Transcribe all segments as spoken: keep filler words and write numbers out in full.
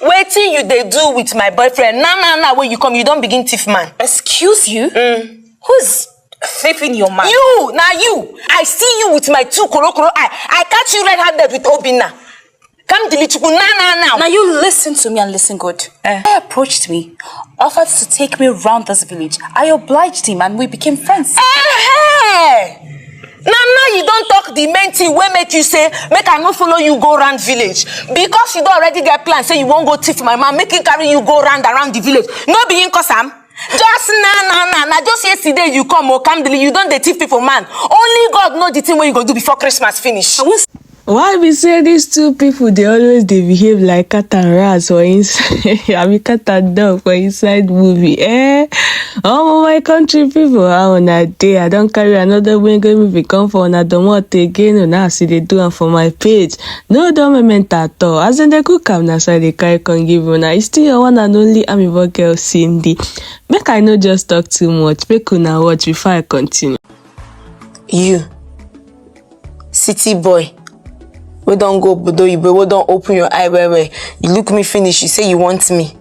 Wetin you dey do with my boyfriend? Now, now, now, when you come, you don begin thief man. Excuse you? Who's thieving your man? You, na you. I see you with my two korokoro eye. I catch you red-handed with Obinna. Come delete you now, now, now. Now you listen to me and listen good. Eh. He approached me, offered to take me round this village. I obliged him and we became friends. Eh, eh. Now, now you don talk the main thing wey make you say make I no follow you go round village, because you don already get plan say you wan go thief my man, make him carry you go round around the village. No be him cause am. Just na na na na just yesterday you come o, come delete, you don dey thief people man. Only God know the thing wey you go do before Christmas finish. Why be say these two people dey always dey behave like cat and rat for inside abi cat and dog for inside movie, eh? Omo, my country people, how una dey? I don carry another ogbonge movie come for una domot again. Una as e dey do am for my page, no dull moment at all. As dem dey cook am, na so I dey carry come give una. It's still your one and only Amebo girl, Cindy. Make I no just talk too much, make una watch before I continue. You, city boy, wey don go obodo oyibo, wey don open your eye well well, you look me finish, you say you want me.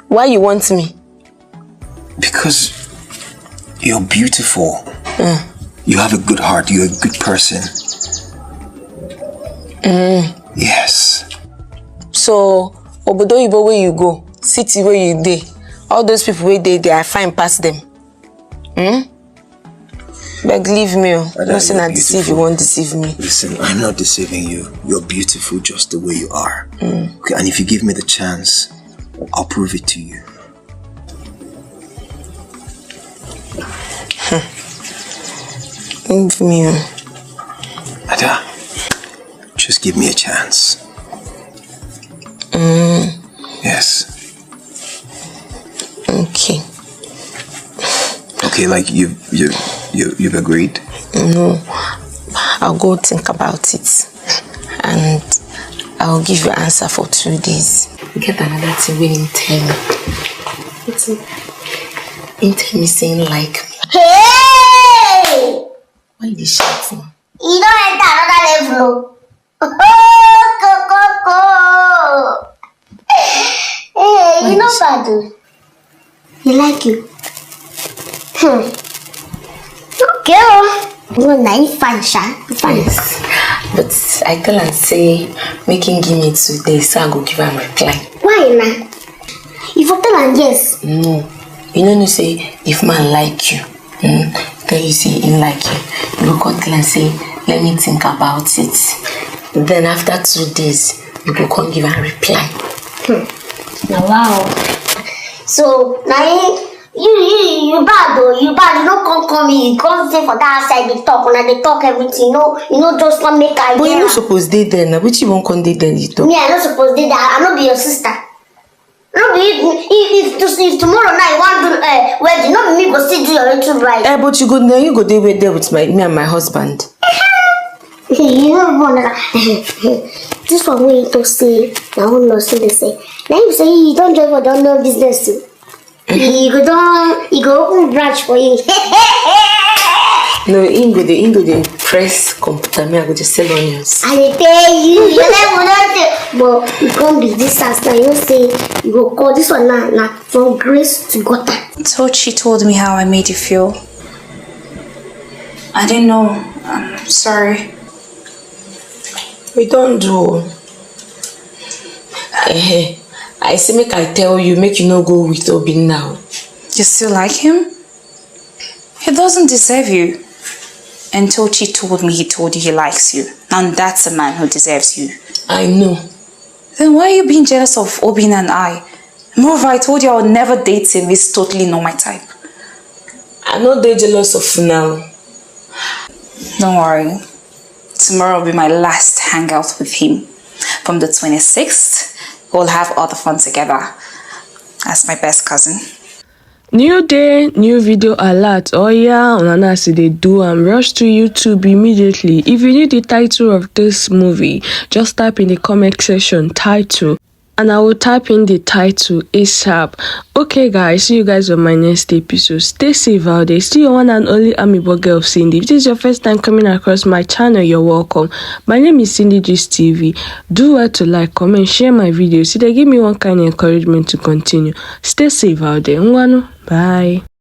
Why you want me? Because you're beautiful. You have a good heart. You're a good person. Yes. So, obodo oyibo wey you go, city wey you dey, all those people wey dey there, I fine pass them. Hmm? Beg, leave me o. Ada, No say you're na deceive you beautiful. Wan deceive me. Listen, I'm not deceiving you. You're beautiful just the way you are. Okay, and if you give me the chance, I'll prove it to you. Leave me o. Ada, just give me a chance. Yes. Okay. Okay, like you you you you've agreed. No, I'll go think about it and I'll give you answer for two days. Get another thing wey him tell me. Wetin? Him tell me say him like me. Hey! Why you dey shout now? You don enter another level o. Oh, kokoko. Hey, you no bad o. You like you? Hmm. Okay o. No, na him fine sha. Him fine. Yes. But I tell am say make him give me two days so I go give am reply. Why na? You for tell am yes. No. You no know say if man like you, hmm, tell you say he like you, you go come tell am say let me think about it. Then after two days, you go come give am reply. Na wow. So na him you you you bad o, you bad. You no come call me, you come stay for that outside dey talk, una dey talk everything. You no you no just come make I But you hear no am. Suppose dey there now. Which you wan come dey there dey talk? Me, I no suppose dey there. I no be your sister. No be if if if, to, if tomorrow night you wan do uh, wedding, no be me go still do your little bride. Eh, but you go now. You go dey wait there with my me and my husband. You no even understand. This one wey you talk say na who know say dey say. Na him say you don join for the online business too. You go don you go open branch for you. No, him go dey him go dey press computer. Me, I go dey sell onions. I dey tell you, you never know say. But you come be this house now. You know say you go call this one now na from grace to gutter. Tochi told me how I made you feel. I didn't know. I'm sorry. We don do o. Eh, I say make I tell you, make you no go with Obinna o. You still like him? He doesn't deserve you. And Tochi told me he told you he likes you. And that's a man who deserves you. I know. Then why are you being jealous of Obinna and I? Moreover, I told you I would never date him. He's totally not my type. I no dey jealous of una. Don't worry. Tomorrow will be my last hangout with him. From the twenty-sixth, we'll have all the fun together. As my best cousin. New day, new video alert. Oh yeah, una know as e dey do am. Rush to YouTube immediately. If you need the title of this movie, just type in the comment section title. and I will type in the title ASAP. Okay, guys, see you guys on my next episode. Stay safe out there. Still your one and only Amiibo girl, Cindy. If this is your first time coming across my channel, you're welcome. My name is Cindy Gist T V. Do well to like, comment, share my videos. See, they give me one kind of encouragement to continue. Stay safe out there. Ngwanu, bye.